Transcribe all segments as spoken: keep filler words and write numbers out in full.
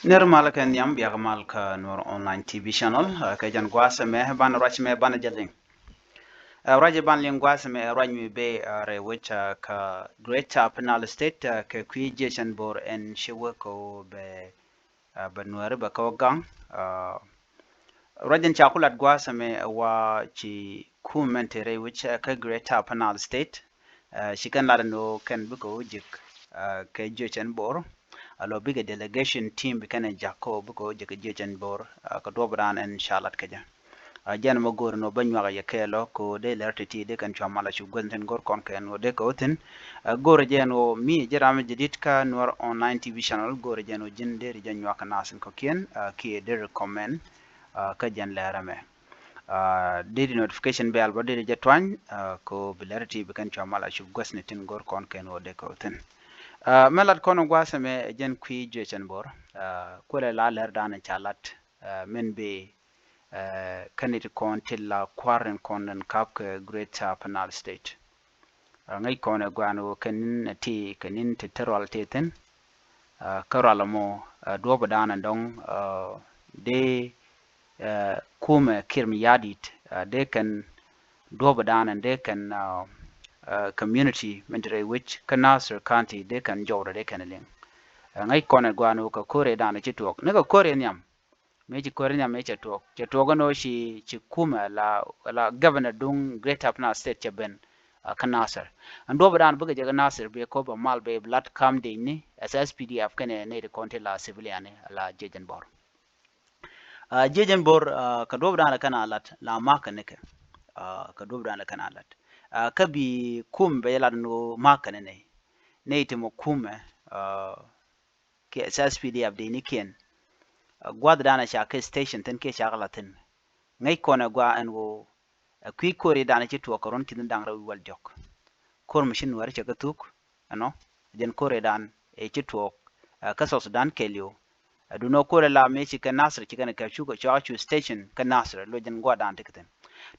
Nir mal kɛ nhiam, biak mal kä Nuer Online T V channel. Kɛ jɛn gua̱a̱th ɛmɛ banɛ ruac mɛ banɛ jɛ liŋ. Ruac ban liŋ gua̱a̱th ɛmɛ ruac mi bee rɛy wec kä Greater Upper Nile State kɛ kui̱ jiɛcɛn bo̱r ɛn ci wek kɛ wä bɛ bɛ Nuɛri bɛ kɛ wä gaŋ. Ruac ɛn ca ku lat gua̱a̱th ɛmɛ wa ci kum mɛn te rɛy wec kä Greater Upper Nile State. Ci kɛn lat ɛn ɣöö kɛn bikɛ wä jek kɛ jiɛcɛn bo̱r. Alɔ bikɛ delegation team bi kɛn ɛ jak kɛ ɣöö bikɛ wä jek kɛ jiɛcɛn bo̱r kɛ duɔp dan ɛn ca lat kɛ jɛ. Jɛn mɛ go̱o̱r ɛn ɣöö bä nyuak yɛ kɛɛl ɔ kɛ ɣöö dee lɛr ti̱ti̱ dee kɛn cua mal a cu guäth tin go̱r kɔn kɛ ɛn ɣöö dee kɛ wä thi̱n. Go̱o̱r jɛ ɛn ɣöö mi jɛ ram jɛ dit kä Nuer Online T V channel, go̱o̱r jɛ ɛn ɣöö ji̱n dee ri jɛ nyuak kɛ nath in kɔ̱kiɛn kiɛ dee recommend kä jɛn lɛr ɛmɛ. Dee di notification bell bä dee di jɛ tuany kɛ ɣöö bi lɛr ti̱ti̱ bi kɛn cua mal a cu guäth ni tin go̱r kɔn kɛ ɛn ɣöö dee kɛ wä thi̱n. Mɛ lat kɔn gua̱a̱th ɛmɛ jɛn kui̱ jiɛcɛn bo̱r kuɛlɛ la lɛr dan in ca lat mɛn bi kä nit kɔn ti la kua̱r in kɔn in kap kɛ Greater Upper Nile State. Ŋäc kɔn ɛ gua̱a̱n ɣöö kɛ ni̱n ɛ ti kɛ ni̱n ti te rual ti thi̱n. Kä rual ɛmɔ duɔ̱ɔ̱p ɛ da̱a̱n ɛ dɔ̱ŋ dee kumɛ Kiir Mayardit dee kɛn duɔ̱ɔ̱p ɛ da̱a̱n ɛ dee kɛn community min te rɛy wec kä Nasir County dee kɛn jɔwdɛ dee kɛn liŋ. Ŋäc kɔn ɛ gua̱a̱n ɣöö kɛ ko̱rɛ da̱a̱n ɛ ci tuɔɔk ni kɛ ko̱rɛ nhiam. Mëë ci ko̱ri nhiam mëë cɛ tuɔɔk cɛ tuɔɔk ɛn ɣöö ci ci kumɛ la la governor duŋ Greater Upper Nile State cɛ ben kä Nasir. Ɛn duɔ̱ɔ̱p dan bikɛ jɛ kä Nasir bi kop a mal bi lat kam dec ni as S P D F kɛnɛ nɛy ti kɔn ti la civilian ni la jiɛcɛn bo̱r. Jiɛcɛn bo̱r kɛ duɔ̱ɔ̱p dan kɛn a lat la mak kɛn ni kɛ kɛ duɔ̱ɔ̱p dan kɛn a lat kä bi kumɛ bɛ jɛ lat ni ɣöö mak kɛn ni nɛy ti mɔ kumɛ kiɛ S P D F dee ni kiɛn. Gua̱th danɛ ca kɛ station thin kiɛ ca kɛ la thin. Ŋäc kɔn ɛ gua ɛn ɣöö ɛ kui̱ ko̱ri danɛ ci tuɔɔk kɛ ruɔ̱n ki̱n da̱ŋ rɛw wi̱i̱ wal jɔk. Ko̱r mi ci Nuɛri cɛ kɛ thuk ɛnɔ jɛn ko̱ri dan ɛ ci tuɔɔk kä South Sudan kɛɛliw. Ɛ dunɔ ko̱ri la mi ci kɛ Nasir ci kɛn kɛ cuk cua cu station kä Nasir lo jɛn gua̱th dan ti kɛ thin.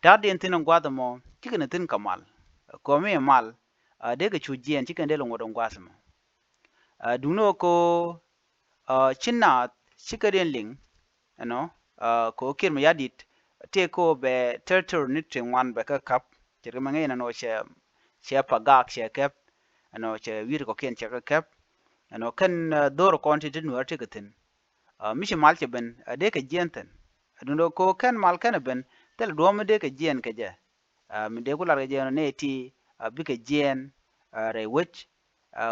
Ta̱a̱ diɛn thin ɛn gua̱th ɛmɔ ci kɛn thin kɛ mal. Kɔmi mal dee kɛ cu jiɛɛn ci kɛn dee lɛ ŋuɔ̱t ɛn gua̱th ɛmɔ. Duŋni ɣöö ko ci naath ci kädiɛn liŋ ɛnɔ ko Kiir Mayardit tëë ko bɛ territory ni ti ŋuan bɛ kä käp. Ce̱tkɛ mɛ ŋäc ɛn ɛn ɣöö cɛ cɛ Pagak cɛ käp ɛnɔ cɛ wi̱i̱t kɔ̱kiɛn cɛ kä käp. Ɛnɔ kɛn dhor kɔn ti ti Nuɛr ti kɛ thi̱n. Mi ci mal cɛ ben dee kɛ jiɛɛn thi̱n. Duŋni ɣöö ko kɛn mal kɛn ɛ ben thilɛ duɔ̱ɔ̱p mi dee kɛ jiɛɛn kɛ jɛ. Mi dee ku lar kɛ jɛ ɛnɔ nɛy ti bikɛ jiɛɛn rɛy wec.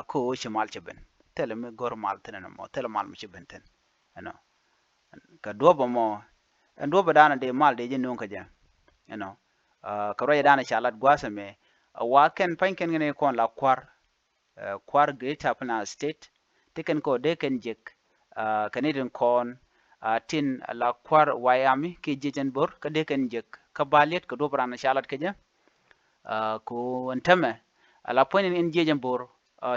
Ko ci mal cɛ ben thilɛ mi go̱r mal thin ɛn ɛmɔ thilɛ mal mi ci ben thin ɛnɔ. Kɛ duɔ̱p ɛmɔ ɛn duɔ̱p ɛ danɛ dee mal dee jɛ no̱o̱ŋ kɛ jɛ ɛnɔ. Kɛ ruacɛ danɛ ca lat gua̱a̱th ɛmɛ wa kɛn pa̱ny kɛn kɛn kɔn la kua̱r kua̱r Greater Upper Nile State ti kɛn kɔ dee kɛn jek kɛ ni tin kɔn tin la kua̱r White Army kiɛ jiɛcɛn bo̱r kä dee kɛn jek kä baliet kɛ duɔ̱p ran ca lat kɛ jɛ. Ko ɛn tämɛ ala puɔ̱ny in jiɛcɛn bo̱r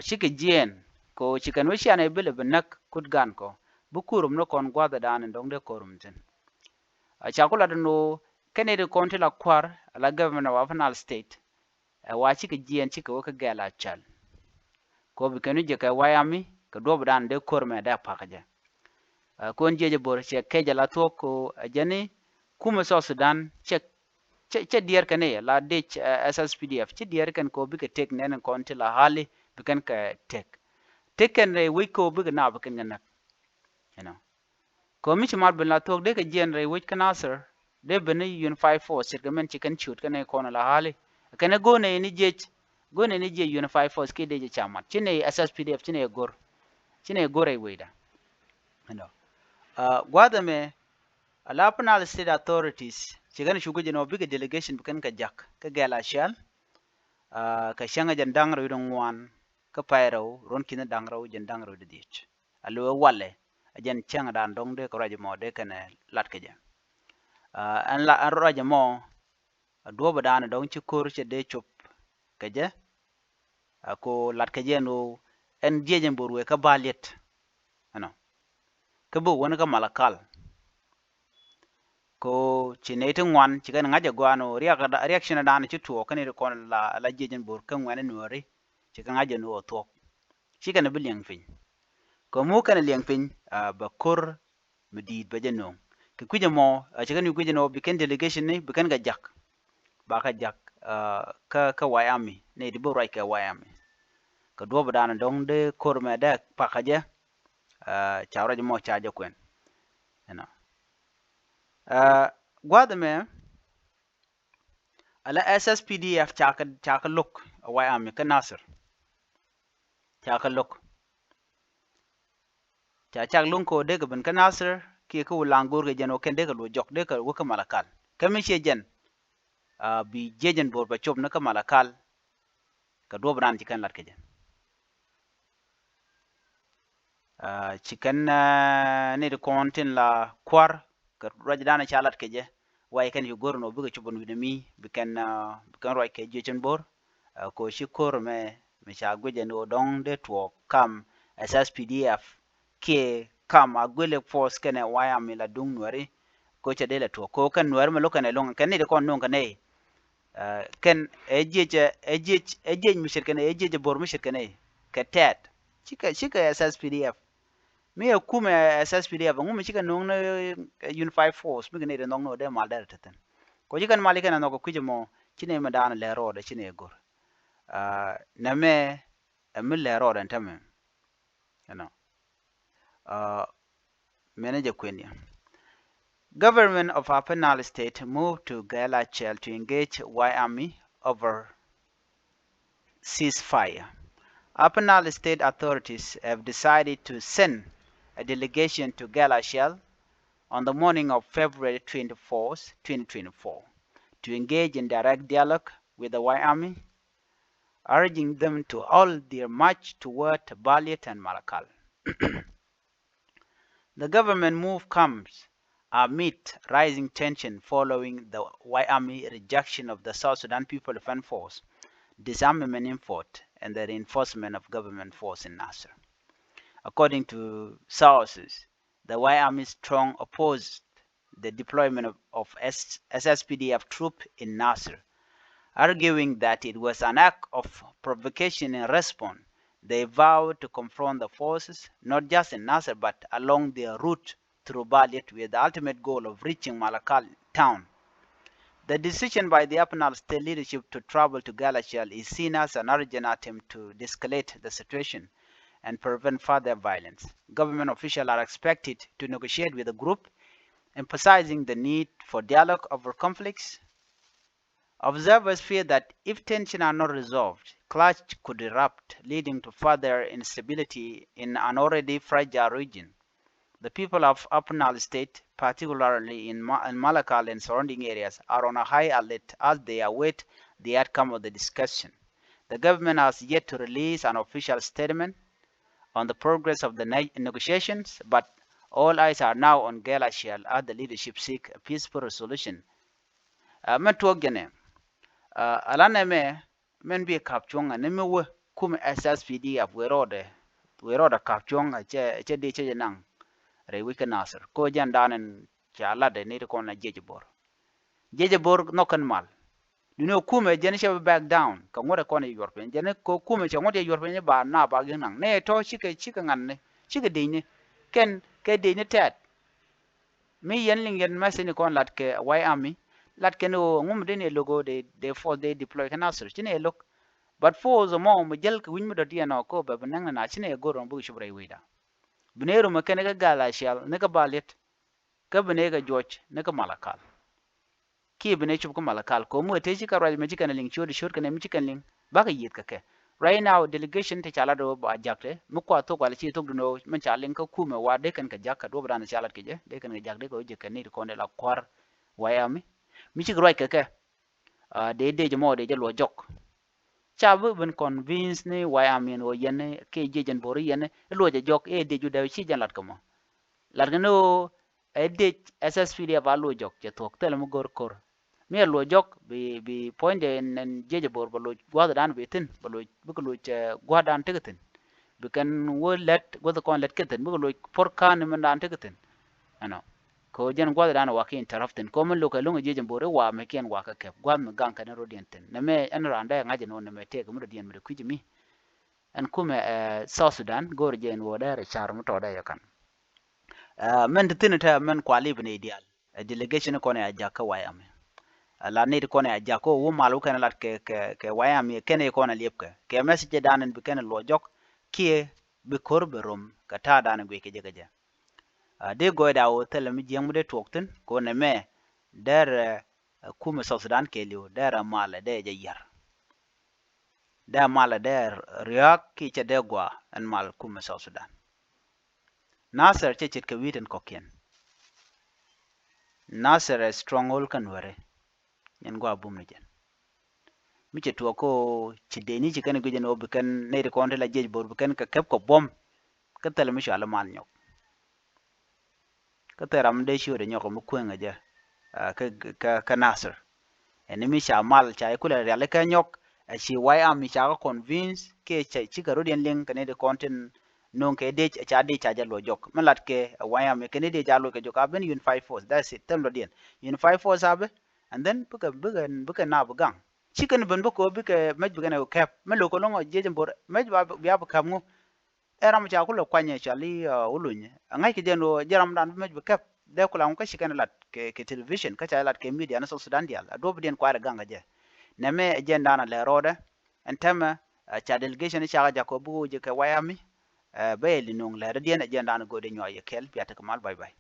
cikɛ jiɛɛn ko ci kɛn wä cianɛ bilɛ bi näk kut gan kɔ bi kurum ni kɔn gua̱th ɛ dan in dɔ̱ŋ dee korum thin. Ca ku lat in ɣöö kɛn ni tin kɔn ti la kua̱r ala government of Upper Nile State. Ɛ wa cikɛ jiɛɛn cikɛ wä kä gɛl a cäl. Ko bi kɛn wi̱c jɛ kɛ White Army kɛ duɔ̱p dan dee ko̱r mɛ dee a pakä jɛ. Ɛ kuɔn jiɛcɛ bo̱r cɛ kɛc ala thuɔ̱k ko ɛ jɛni kumɛ South Sudan cɛ cɛ diɛɛr kɛn i̱ la dec S S P D F ci diɛɛr kɛn ko bikɛ tek nɛn kɔn ti la hali bi kɛn kɛ tek. Tek kɛn rɛy wec ko bikɛ naap bi kɛn kɛ näk. You know. Kɔ mi ci mat ben la thuɔ̱k dee kɛ jiɛn rɛy wec kä Nasir dee ben ni unified force ce̱tkɛ mɛn ci kɛn ciöt kɛn ɛ kɔn la hali kɛn ɛ go̱o̱nɛ ni jiec go̱o̱nɛ ni jiec unified force kiɛ dee jɛ ca mat ci nɛ S S P D F ci nɛ go̱r ci nɛ go̱r rɛy wecda. Ɛnɔ gua̱th ɛmɛ ala Upper Nile State authorities ci kɛn cuk jɛ nɔ bikɛ delegation bi kɛn kɛ jak kä gɛl a cial. Kɛ cäŋ jɛn da̱ŋ rɛw wi̱cdɛ ŋuan kä pay rɛw ruɔ̱n ki̱n da̱ŋ rɛw jɛn da̱ŋ rɛw wi̱cdɛ dhiec. A lo̱ ɛ walɛ a jɛn cäŋ dan dɔ̱ŋ dee kɛ ruac ɛmɔ dee kɛn ɛ lat kɛ jɛ. Ɛn la ɛn ruac ɛmɔ a duɔ̱ɔ̱p ɛ dan dɔ̱ŋ ci ko̱r cɛ dee cop kɛ jɛ. A ko lat kɛ jɛ ɛn ɣöö ɛn jiɛc ɛn bo̱r wëë kä baliet. Ɛnɔ kä bi wä ni kä Malakal. Ko ci nɛy ti ŋuan ci kɛn ŋa̱c ɛ gɔaa ni ɣöö riak riak cinɛ dan ci tuɔɔk kä nɛy ti kɔn la la jiɛc ɛn bo̱r kä ŋuɛ̈ni Nuääri. Ci kɛ ŋa̱c ɛn ɣöö thuɔ̱k ci kɛn bi liɛŋ piny. Kɛ mu kɛn liɛŋ piny, ah, bɛ ko̱r mi di̱i̱t bɛ jɛ no̱o̱ŋ. Kɛ kui̱c ɛmɔ, ah, ci kɛn wi̱i̱ guic ɛn ɣöö bi kɛn delegation ni bi kɛn kɛ jak. Ba kɛ jak, ah, kä, kä White Army, ni di bi ruac kɛ White Army. Kɛ duɔ̱ɔ̱p dan dɔ̱ŋ dee ko̱r mɛ dee pakä jɛ, ah, ca ruac ɛmɔ ca jɛ kuɛn. You know. Ah, gua̱th ɛmɛ, ala S S P D F ca kɛ, ca kɛ lo̱k ɛ White Army kä Nasir. Ca kɛ lo̱k. Ca cak lo̱ŋ kɛ ɣöö dee kɛ ben kä Nasir kiɛ kä Ulaŋ go̱o̱r kɛ jɛn ɣöö kɛn dee kɛ luɔ̱c jɔk dee kɛ wä kä Malakal. Kä mi ciɛ jɛn, ah, bi jiɛc ɛn bo̱o̱r bɛ cop ni kä Malakal. Kɛ duɔ̱ɔ̱p dan ci kɛn lat kɛ jɛ. Ah, ci kɛn, ah, ni di kɔn tin la kua̱r kɛ ruac dan ca lat kɛ jɛ. Why kɛn ci go̱r ni ɣöö bikɛ cop ɛn wi̱nɛ mi bi kɛn, ah, bi kɛn ruac kɛ jiɛc ɛn bo̱o̱r. Ah, kɛ ɣöö ci ko̱r mɛ, mɛ ca guic ɛn ɣöö dɔ̱ŋ dee tuɔɔk kam S S P D F kiɛ kam Agwelek Force kɛnɛ White Army la duŋ Nuɛri. Kɛ ɣöö cɛ dee la tuɔɔk kɛ ɣöö kɛn Nuɛri mɛ lo̱k kɛn ɛlɔ̱ŋ kɛn ni di kɔn no̱o̱ŋ kɛ nɛy. Ah, kɛn ɛ jiɛc, ɛ jiɛc, ɛ jiɛc mi ce̱tkɛ nɛy, ɛ jiɛc ɛ bo̱r mi ce̱tkɛ nɛy kɛ tɛ̈t. Cikɛ, cikɛ S S P D F. Mi ɛ kumɛ S S P D F ɛŋu mi cikɛ no̱o̱ŋ ni, eh, Unified Force mi kɛ nɛy di nhɔk ni ɣöö dee mal derɛ te thi̱n. Kɛ ɣöö ci kɛn mal ikɛn ɛ nhɔk kɛ kui̱c ɛmɔ ci nɛy mi daanɔ lɛr rɔɔdɛ ci nɛy go̱r. Ah, nɛmɛ ɛ mi lɛr rɔɔdɛ ɛn täämɛ. You know. Uh, manager Quenya. Government of Upper Nile State moved to Gɛl Acɛl to engage White Army over ceasefire. Upper Nile State authorities have decided to send a delegation to Gɛl Acɛl on the morning of February twenty-fourth, twenty twenty-four, to engage in direct dialogue with the White Army, urging them to halt their march toward Baliet and Malakal. The government move comes amid rising tension following the White Army rejection of the South Sudan People Defense Force disarmament effort and the reinforcement of government force in Nasir. According to sources, the White Army strong opposed the deployment of, of S-, S S P D F troop in Nasir, arguing that it was an act of provocation. In response, they vowed to confront the forces not just in Nasir but along their route through Baliet, with the ultimate goal of reaching Malakal town. The decision by the Upper Nile State leadership to travel to Gɛl Acɛl is seen as an urgent attempt to de-escalate the situation and prevent further violence. Government officials are expected to negotiate with the group, emphasizing the need for dialogue over conflicts. Observers fear that if tensions are not resolved, clash could erupt, leading to further instability in an already fragile region. The people of Upper Nile State, particularly in Ma-, in Malakal and surrounding areas, are on a high alert as they await the outcome of the discussion. The government has yet to release an official statement on the progress of the ne-, negotiations, but all eyes are now on Gɛl Acɛl as the leadership seek a peaceful resolution. Ah, mɛn tuɔɔk jɛ nɛ, ah, ala nɛmɛ mɛn bi kap cuɔ̱ŋ ɛ ni mi wä kumɛ S S P D F wëë rɔɔdɛ, wëë rɔɔdɛ kap cuɔ̱ŋ ɛ cɛ, cɛ dee cɛ jɛ naŋ rɛy wec kä Nasir. Kɛ ɣöö jɛn daanɛ ca latdɛ ni ti kɔn la jiɛc bo̱r. Jiɛc bo̱r nhɔk kɛn mal. Duŋni ɣöö kumɛ jɛn cɛ bi back down kɛ ŋuɔ̱t ɛ kɔn ɛ yuɔr piny. Jɛn kɛ ɣöö kumɛ cɛ ŋuɔ̱t ɛ yuɔr piny ba na ba gi̱n naŋ. Nɛ tɔ̱ cikɛ, cikɛ ŋa̱n ni, cikɛ dec ni. Kɛn kɛ dec ni tɛ̈t. Mi yɛn liŋ yɛn message ni kɔn lat kɛ White Army, lat kɛn ɣöö ŋu mi dee ni lo̱k ɣöö dee, dee force dee deploy kä Nasir, ci ni lo̱k. But force mɔ mi jäl kɛ wi̱ny mi dɔ̱diɛn ɔ kɛ ɣöö bɛ bi näŋ ni na ci ni go̱r ɣöö bikɛ cop rɛy wecda. Bi ni rum ɛ kɛn kä Gɛl Acɛl ni kä Baliet, kä bi ni kɛ juɔc ni kä Malakal. Kiɛ bi nɛ cop kä Malakal kɛ ɣöö mi wee tëë ci kɛ ruac mi ci kɛn liŋ ciöt ciöt kɛn mi ci kɛn liŋ bakɛ yiëth kɛ kɛ. Right now delegation ti ca lat ɣöö ba jaktɛ mi kua thok wala ci thok dun ɣöö mɛn ca liŋ kä kumɛ wa dee kɛn kɛ jak kɛ duɔ̱p dan ca lat kɛ jɛ dee kɛn kɛ jak dee kɛ ɣöö jɛ kɛn ni ti kɔn dee la kua̱r White Army mi cikɛ ruac kɛ kɛ. Ah, dee dee jɛ mɔ dee jɛ luɔ jɔk. Ca bi ben convince ni White Army ɛn ɣöö yɛn kiɛ jiɛc ɛn bo̱r yɛn i̱ luɔcɛ jɔk i̱ dec ju dee ci jɛn lat kɛ mɔ. Lat kɛ ni ɣöö ɛ dec S S P D F a luɔc jɔk cɛ thuɔ̱k thilɛ mi go̱r ko̱r. Mi ɛ luɔc jɔk bi, bi puɔ̱nydɛ ɛn, ɛn jiɛc ɛ bo̱r bɛ loc gua̱thdan bi thi̱n, bɛ loc, bikɛ loc, eh, gua̱thdan tekɛ thi̱n. Bi kɛn wä lät, gua̱th kɔn lät kɛ thi̱n, bikɛ loc puɔ̱r ka̱n ni mɛndan tekɛ thi̱n. Ɛnɔ. Kɛ ɣöö jɛn gua̱thdan wa ki interrupt thi̱n. Kɛ ɣöö mi lo̱kɛ lo̱ŋ jiɛc ɛ bo̱r i̱ wa mɛ kiɛn wa kɛ kɛp. Gua̱th mi gaŋ kɛn rɔ̱diɛn thi̱n. Nɛmɛ ɛn raan dee ŋa̱c ɛn ɣöö nɛmɛ tëëkɛ mi dɔ̱diɛn mi dee kui̱c mi. ɛn kumɛ, eh, South Sudan go̱o̱r jɛ ɛn ɣöö dee rɛ car mi tɔɔdɛ yɛ kan. Eh, mɛn ti thi̱n tɛ mɛn kuali bi nɛy diaal. Eh, delegation kɔn ɛ a jak kä White Army. Eh, la nɛy ti kɔn ɛ a jak kä wä mal wä kɛn lat kɛ, kɛ, kɛ White Army kɛn ɛ kɔn ɛ liɛp kɛ. Kɛ message dan ɛn bi kɛn ɛ luɔ jɔk kiɛ bi ko̱r bɛ rom kɛ ta̱a̱ dan ɛ guic kɛ jɛ kɛ jɛ. Ah, dee gɔɔyda ɣöö thilɛ mi jiäŋ mi dee tuɔɔk thi̱n kɛ ɣöö nɛmɛ dee rɛ, eh, kumɛ South Sudan kɛɛliw dee rɛ malɛ dee jɛ yiar. Dee malɛ dee ria̱a̱k kiɛ cɛ dee gɔaa ɛn mal kumɛ South Sudan. Nasir cɛ ce̱tkɛ wi̱i̱ tin kɔ̱kiɛn. Nasir ɛ stronghold kä Nuäri. Nyɛn gɔaa bum ni jɛn. Mi cɛ tuɔɔk kä ɣöö ci dee ni ci kɛn guic ɛn ɣöö bi kɛn nɛy ti kɔn ti la jiɛc bo̱r bi kɛn kɛ kɛp kɛ buɔ̱m. Kä thilɛ mi cɔal i̱ mal nyɔk. Kä thil ram mi dee ciötdɛ nyɔk mi kueŋ ɛ jɛ, ah, kä, kä, kä Nasir. Ɛn mi ca mal ca i̱ kulɛ rialikä nyɔk, ɛ ci White Army ca kä convince kiɛ ca cikɛ rɔ̱diɛn liŋ kɛ nɛy ti kɔn tin nööŋ kɛ dec, ca dec ca jɛ luɔc jɔk. Mi lat kɛ, eh, White Army kɛ nɛy dec ca luɔc kɛ jɔk a ben unified force, that's it, thil rɔ̱diɛn. Unified force a ben, and then bikɛ, bikɛ, bikɛ naap bi gaŋ. Cikɛn ben bikɛ, bikɛ mec bikɛn ɛ kɛp. Mi lo̱k kɛ lo̱ŋ jiɛc ɛn bo̱r mec ba, bia bi kɛp ŋu. Ɛ ram ca kulɛ kuany ɛ cɔal i̱, ah, Wuluny. Ɛ ŋa̱ckɛ jɛ ɛn ɣöö jɛ ramdan bi mec bi kɛp. Dee kulɛ ŋu kä ci kɛn lat kɛ, kɛ television, kä ca lat kɛ media ni South Sudan diaal. A duɔ̱ɔ̱pdiɛn kua̱rɛ gaŋ kɛ jɛ. Nɛmɛ ɛ jɛn dan a lɛ rɔɔdɛ. Ɛn tɛmɛ, ah, ca delegation i̱ cakɛ jak kɛ bi ɣöö jɛ kɛ White Army. Ɛ bɛ yɛ li nuɔ̱ŋ lɛɛrdiɛn ɛ jɛn dan a go̱o̱dɛ nyuak yɛ kɛl bia tekɛ mal, bye bye.